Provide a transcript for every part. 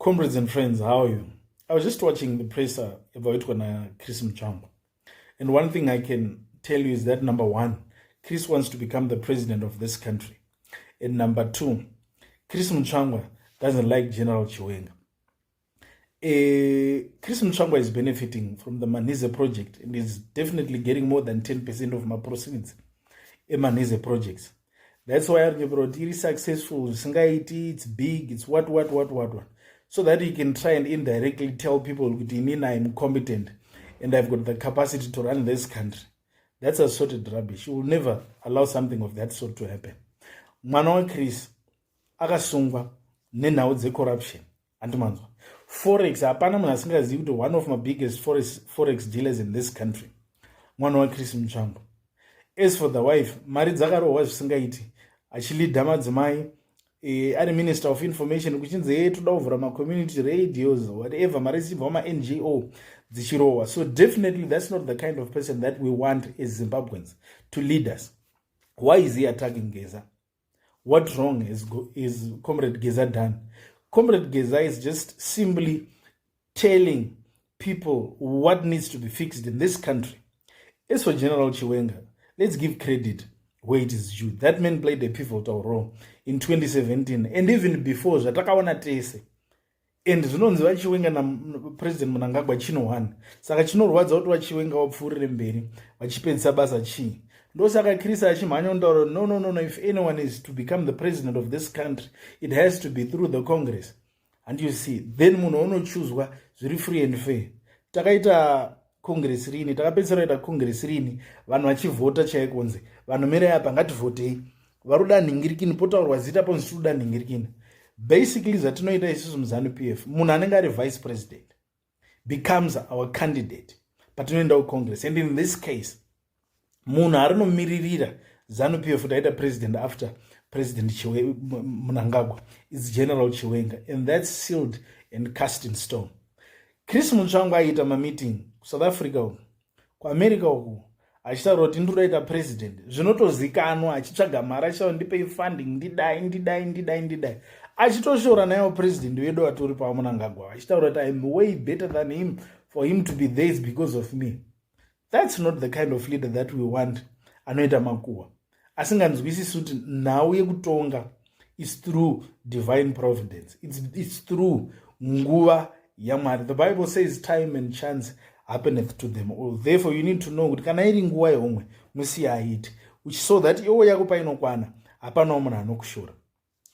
Comrades and friends, how are you? I was just watching the presser about Chris Mutsvangwa. And one thing I can tell you is that, number one, Chris wants to become the president of this country. And number two, Chris Mutsvangwa doesn't like General Chiwenga. Chris Mutsvangwa is benefiting from the Manhize project and is definitely getting more than 10% of my proceeds eManhize projects. That's why ari kuti iri successful zvisingaiti, it's big, it's what, what, what, what, what, so that he can try and indirectly tell people kuti inini I'm competent and I've got the capacity to run this country. That's assorted rubbish. You will never allow something of that sort to happen. Mwana waChris akasungwa nenhau dzecorruption, handimanzwa? Forex, hapana munhu asingazivi kuti one of my biggest forex dealers in this country mwana waChris Mutsvangwa. As for the wife, mari dzakarohwa zvisingaiti achileada madzimai, ari minister of information, kuchinzi e toda kuvhura macommunity radios, whatever, mari dzichibva kumaNGO dzichirohwa. So definitely that's not the kind of person that we want as Zimbabweans to lead us. Why is he attacking Geza? What wrong is Comrade Geza done? Comrade Geza is just simply telling people what needs to be fixed in this country. As for General Chiwenga, let's give credit where it is due. That man played a pivotal role in 2017 and even before, zvatakaona tese. And zvinonzi vaChiwenga naPresident Mnangagwa chino one, saka chinorwadza kuti vaChiwenga vapfuurire mberi vachipedzisa basa chii? Ndosaka Chris achimhanya kutaura, "No, no, no, no, if anyone is to become the president of this country, it has to be through the Congress." And you see, then munhu unochuzwa zviri free and fair. Takaita Congress rini? Takapedzisira kuita Congress rini vanhu vachivhota chaikonzi vanhu mirai apa, ngativhotei vari kuda nhingirikini, potaurwa zita ponzi tiri kuda nhingirikini? Basically, zvatinoita isusu muZANU PF, munhu anenge ari vice president becomes our candidate patinoenda kuCongress. And in this case, munhu arinomiririra ZANU PF kuti aita president after President Mnangagwa is General Chiwenga, and that's sealed and cast in stone. Chris Mutsvangwa aiita mameeting kuSouth Africa uku, kuAmerica uku, achitaura kuti ndinoda president, zvinotozikanwa, achitsvaga mari, achitaura ndipei funding, ndidai, ndidai, ndidai, ndidai, achitoshora naiwo president wedu atori paMnangagwa, achitaura kuti I'm way better than him, for him to be there is because of me. That's not the kind of leader that we want. Anoita makuhwa asinganzwisisi kuti nhau yekutonga is through divine providence. It's through nguva yaMwari. The Bible says time and chance happeneth to them all. Therefore, you need to know kuti kana iri nguva yeumwe, musiye aiti, so that iwo yako painokwana, hapanawo munhu anokushora.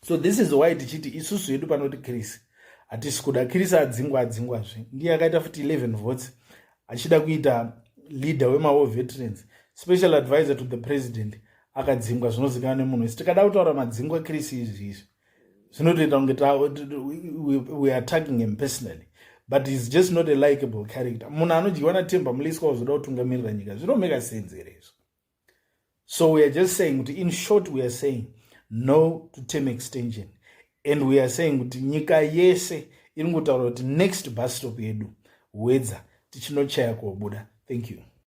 So this is why tichiti isusu yedu panoti Chris hatisi kuda. Chris adzingwa, adzingwazve. Ndiye akaita futi 11 votes achida kuita leader wemawar veterans, special advisor to the president, akadzingwa, zvinozikanwa nemunhu wese. Tikada kutaura madzingwa Chris izvi, izvi zvinotoita kunge we are attacking him personally, but he's just not a likable character. Munhu anodyiwa naTemba Mliswa uzoda kutungamirira nyika, zvinomeka sense here izvo? So we are just saying kuti, in short, we are saying no to term extension, and we are saying kuti nyika yese iri ngotaura kuti next bus stop yedu Wedza, tichinochaya kobuda. Thank you.